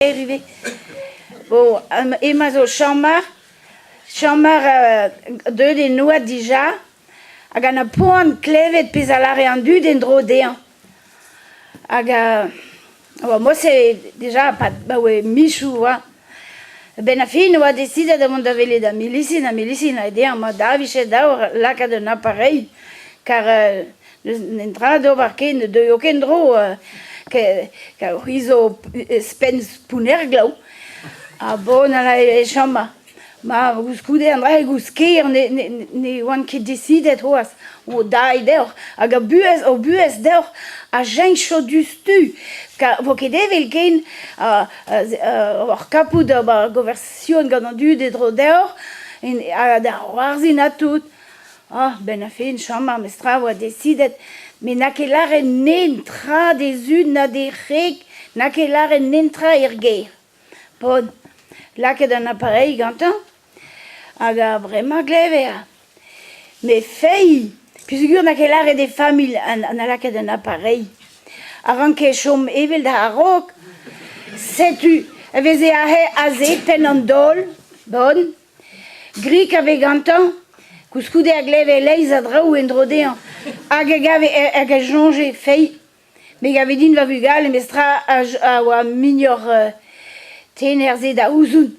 Ivez. Bon, emañ zo Chamar, Chamar deuet en oad dija hag a 'na poan klevet pezh a lâre an dud en-dro dezhañ. Hag oa mod-se dija 'baoe mizoù 'oa. A-benn ar fin e oa desidet da vont da welet ar milisin, ar milisin a dezhañ ma da vije dav lakaat un appareil kar n'eus netra d'ober ken, ne deuio ket en-dro c'hwi zo spenn pounner-glav. Ha bon e chom ma koulskoude an dra-se ker ne oan ket desidet c'hoazh. O dai deoc'h hag ar buhez o buhez deoc'h a cheñcho diouzhtu. Kar 'vo ket evel ken oc'h kapout ober goversion gant an dud en-dro deoc'h ha da c'hoarzhin ha tout. Ah, 'benn ar fin, chom ar mestra a oa desidet met n'a ket lâret netra d'he zud na d'he c'hreg, n'a ket lâret netra er gêr. Paotr, lakaet an appareil gantañ hag bremañ 'glever. Met feiz, peogwir n'a ket lâret d'e familh 'na lakaet an appareil a ranke chom evel da a-raok. Setu e veze aze aze penn an daol, bon. Grik a vez gantañ, koulskoude a gleve e-leizh a draoù en-dro dezhañ hag a gave hag a soñje feiz, me 'gave din va vugale memestra a oa muioc'h tener-se da ouzout.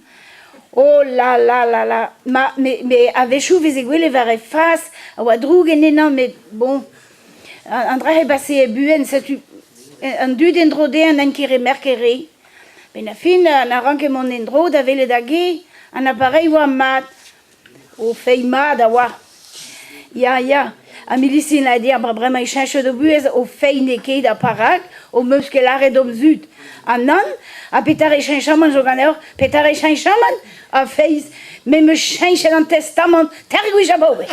Oh la la la la ma me a-wechoù 'veze gwelet war e fas a oa droug en ennañ met bon an dra-se 'base buan setu an dud en-dro dezhañ n'int ket remerket re. Benn ar fin na ranke mont en-dro da welet hag-eñ an appareil 'oa mat. O feiz mat a oa. Ya, ya, ar milisin a dir bremañ e cheñchet o buhez, o feiz n'eo ket ha perak o meus ket lâret d'hom zud. Ha nann, ha petore cheñchamant zo ganeoc'h? Petore cheñchamant? Ha feiz, me 'meus cheñchet an testamant teir gwech abaoe.